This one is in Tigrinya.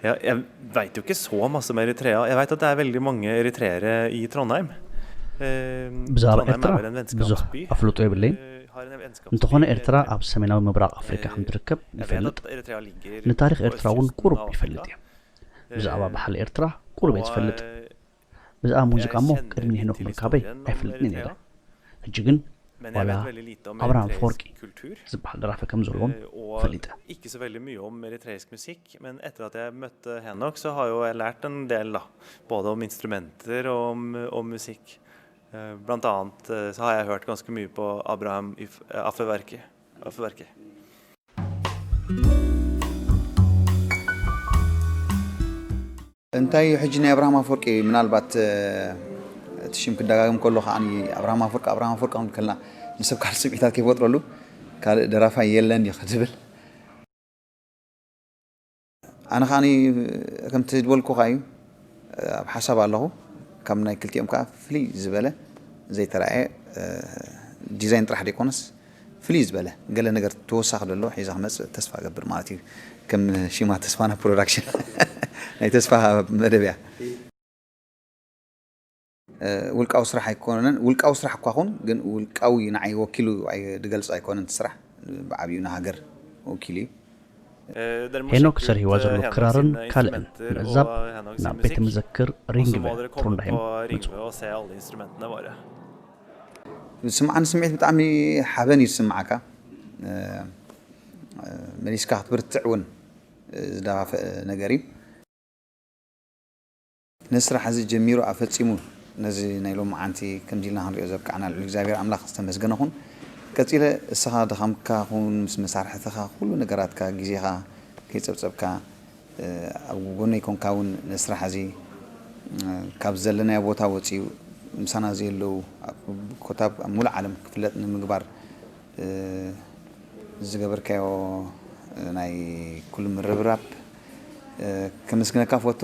Jeg, jeg veit jo ikke så masse om Eritrea. Jeg veit at det er veldig mange eritreere i Trondheim. Eh, ብዛዕባ Trondheim ኤርትራ er vel en ብዙሕ vennskapsby. ኣፍልጦ የብለይን። Eh, har en vennskapsby, እንተኾነ eh, ኤርትራ ኣብ ሰሜናዊ ምብራቕ ኣፍሪካ ከም ትርከብ Jeg vet ይፈልጥ። at Eritrea ligger ንታሪኽ på ኤርትራ እውን østkysten ቁሩብ av ይፈልጥ Afrika. እየ። ብዛዕባ ባህሊ ኤርትራ ቁሩብ እየ ዝፈልጥ። Eh, ብዛዕባ ሙዚቃ እሞ jeg kjenner ቅድሚ litt ሄኖክ til ምርካበይ historien om ኣይፈልጥን ነይረ። Eritrea, ሕጂ ግን men jeg ዋላ vet veldig lite om ኣብርሃም eritreisk ኣፈወርቂ kultur. ዝበሃል ደራፊ ከም ዘለዎም Eh, og ፈሊጠ። Ikke så veldig mye om eritreisk musikk, men etter at jeg møtte Henok, så har jo jeg lært en del, da. Både om instrumenter og om, om musikk. Eh, Blant annet eh, så har jeg hørt ganske mye på Abraham If- eh, Afewerki. Afewerki. እንታይ እዩ ሕጂ ናይ ኣብርሃም ኣፈወርቂ? ምናልባት እቲ ሽም ክደጋግም ከሎ ከዓ ኣብርሃም ኣፈወርቂ ኣብርሃም ኣፈወርቂ ክንብል ከልና ንሰብ ካልእ ስምዒታት ከይፈጥረሉ ካልእ ደራፋይ የለን እዩ ዝብል። ኣነ ከዓ ከምቲ ዝበልኩካ እዩ፣ ኣብ ሓሳብ ኣለኹ። ካብ ናይ ክልቲኦም ከዓ ፍልይ ዝበለ ዘይተረኣየ ዲዛይን ጥራሕ ዘይኮነስ ፍልይ ዝበለ ገለ ነገር ተወሳኺ ዘሎ ሒዛ ክመፅእ ተስፋ እገብር ማለት እዩ። ከም ሽማ ተስፋና ፕሮዳክሽን ናይ ተስፋ መደብ እያ። ውልቃዊ ስራሕ ኣይኮነን። ውልቃዊ ስራሕ እኳ ኹን ግን ውልቃዊ ንዓይ ወኪሉ ዝገልፅ ኣይኮነን። እቲ ስራሕ ብዓብዩ ንሃገር ወኪሉ እዩ። ሄኖክ ሰርሂዋ ዘሎ ክራርን ካልእን ምዕዛብ ናብ ቤተ መዘክር ሪንግቨ ትሮንዳይም ምፁ። ዝስምዓኒ ስምዒት ብጣዕሚ ሓበን እዩ ዝስምዓካ። መሊስካ ክትብርትዕ እውን ዝደፋፍእ ነገር እዩ። ነዚ ስራሕ እዚ ጀሚሩ ኣፈፂሙ ነዚ ናይ ሎማዓንቲ ከምዚ ኢልና ክንሪኦ ዘብቅዓና ልዑል እግዚኣብሔር ኣምላኽ ዝተመስገነ ኹን። ቀፂለ እስኻ ድኻምካ ኹን ምስ መሳርሕትኻ ኩሉ ነገራትካ ግዜኻ ከይፀብፀብካ ኣብ ጎነይ ኮንካ እውን ነዚ ስራሕ እዚ ካብ ዘለናዮ ቦታ ወፂኡ ምሳና ዘየለዉ ኮታ ኣብ ሙሉእ ዓለም ክፍለጥ ንምግባር ዝገበርካዮ ናይ ኩሉ ምርብራብ ከመስግነካ ፈቱ።